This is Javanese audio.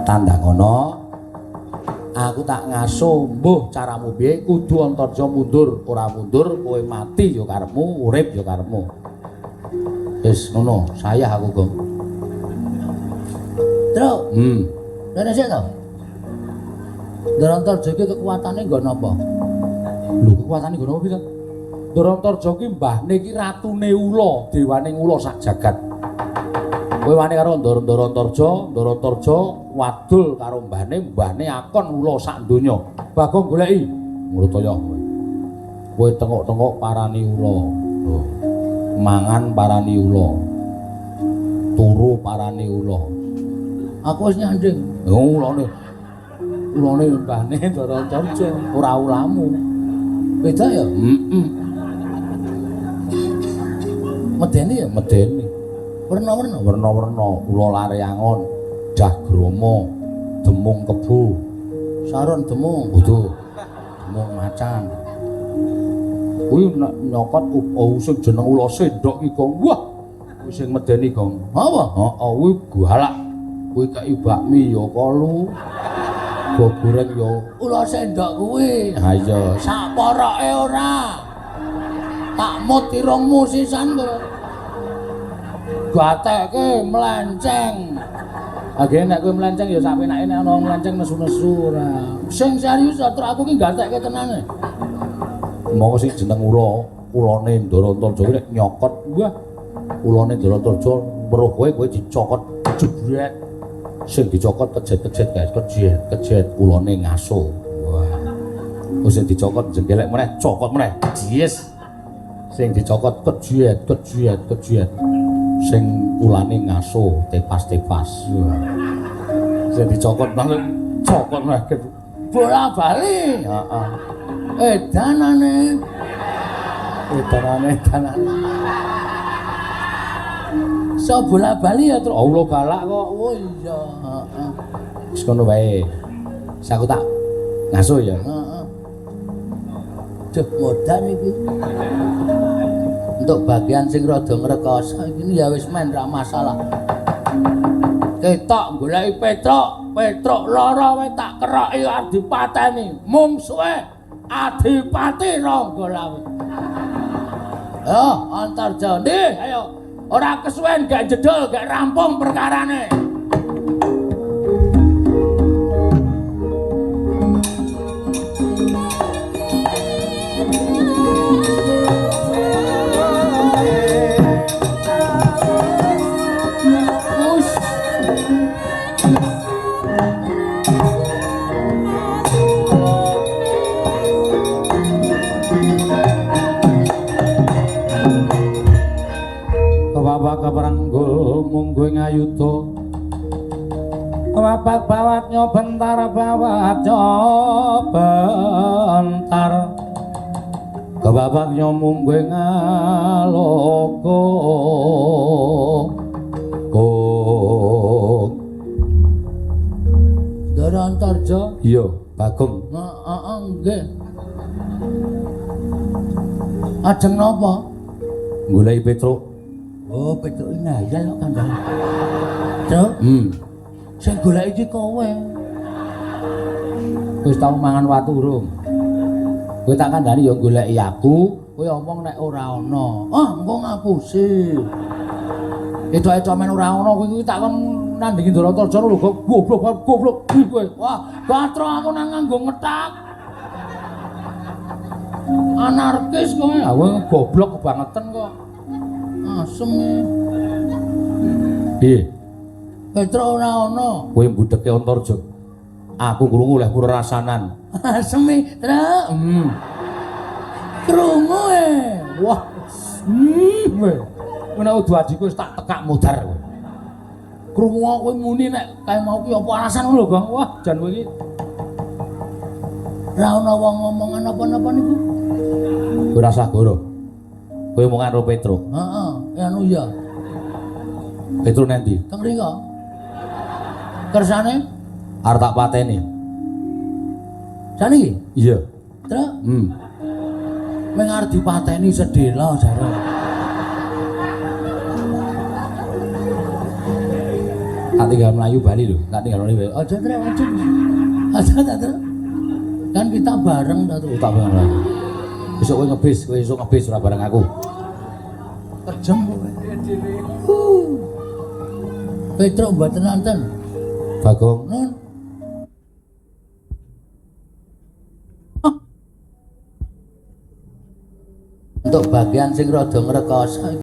Tandang ana aku tak ngaso mbuh caramu piye kudu Antarja mundur, ora mundur kowe mati ya karepmu, urip ya karepmu. Wis ngono, sayah aku, Gong. Truk. Rene sik to. Ndara Antarja iki kekuatane nggo napa? Lho, kekuatane nggo napa piye to? Ndara Antarja ki mbahne iki ratune ula, dewane ula sak jagat. Kowe wani karo Ndara Antarja, Ndara Antarja wadul karo mbahne, mbahne akon ula sak donya. Bagong goleki ngrutaya kowe. Kowe tengok-tengok parani ula. Lho. Mangan parani ula. Turu parani ula. Aku wis nyanding. Lho ulane. Ulane mbahne Ndara Antarja, ora ulamu. Beda ya? Heeh. Medeni ya? Medeni. Werna-werna, werna-werna, ula lare angon, dah grama, demung kebo, saron demung, kudu demung macan. Kuwi nek nyokot oh sing jeneng ula sendok iki, Gong. Wah, kuwi sing medeni, Gong. Apa? Heeh, kuwi galak. Kuwi kei bakmi ya kolu. Go goreng ya ula sendok kuwi. Ha iya, sak poroke ora. Tak mut irungmu sisan kowe. Gatekke mlenceng. Agene nek kowe mlenceng ya sak penake nek ana wong mlenceng nesu-nesu ora. Sing serius truk aku ki gatekke tenane. Monggo sing jeneng ula, ulane Ndara Antarja ki nek nyokot, wah. Ulane Ndara Antarja weruh kowe, kowe dicokot jebret. Sing dicokot kejet-kejet kae, kejet-kejet ulane ngaso. Wah. Wis sing dicokot jengkelek meneh, cokot meneh. Jies. Sing dicokot kejet, kejet, kejet. Sing ulane ngaso tepas-tepas. Sing dicokot nang cokot meneh bola bali. Heeh. Edanane. Edanane, edanane. So bola bali ya, Truk. Allah galak kok. Oh iya, heeh. Wis ngono wae. Wis aku tak ngaso ya. Heeh. Duh, modar iki. Untuk bagian sing rada ngrekoso iki ya wis men ra masalah. Ketok goleki Petruk, Petruk lara wae tak keroki arep dipateni. Mungsuhe Adipati Ranggalawe. Yo, Antarja ndi? Ayo. Ora kesuwen gak jedul, gak rampung perkarane. Bapak kaparanggul mungguh ngayuda Bapak bawat nyobentar bawat nyobentar Bapak nyomungguh ngaloko Gong Ndara Antarja. Iya, Bagong. Heeh, nggih. Ajeng napa? Goleki Petruk. Oh, Petruk ngayal kok kandhane. Truk. Sing golek iki kowe. Wis tau mangan watu urung? Kowe tak kandhani ya goleki aku, kowe omong nek ora ana. Ah, engko ngapusi. Etok-etok men ora ana kowe iki tak kon nandingi Ndara Antarja lho goblok goblok kowe. Wah, batro aku nang nganggo ngethak. Anarkis kowe. Ah, kowe goblok kebangetan kok. Asem. Piye? Petruk ora ana. Kowe mbudheke Antarja. Aku krungu leh purrasanan. Asem, Truk. Krungu e. Wah. Kowe. Nek udu adhiku wis tak tekak modar kowe. Krungu kowe muni nek kae mau ki apa alasan lho, Gong. Wah, jan kowe iki ora ana wong ngomongan apa-apa niku. Kowe ora usah goro. Kowe omongan karo Petruk. Heeh, anu ya. Petruk nendi? Teng mriko. Kersane arep tak pateni. Saniki? Iya. Truk. Meng arep dipateni sedhela jare. Tak tinggal mlayu bali lho, tak tinggal wae. Aja trek aja. Aja ta, Truk. Kan kita bareng ta, Truk. Tak bareng mlayu. Besok kowe ngebis, kowe esuk ngebis ora bareng aku. Kejem kowe. Petruk mboten nonton. Bagong, Nun. Untuk bagian sing rada ngrekoso.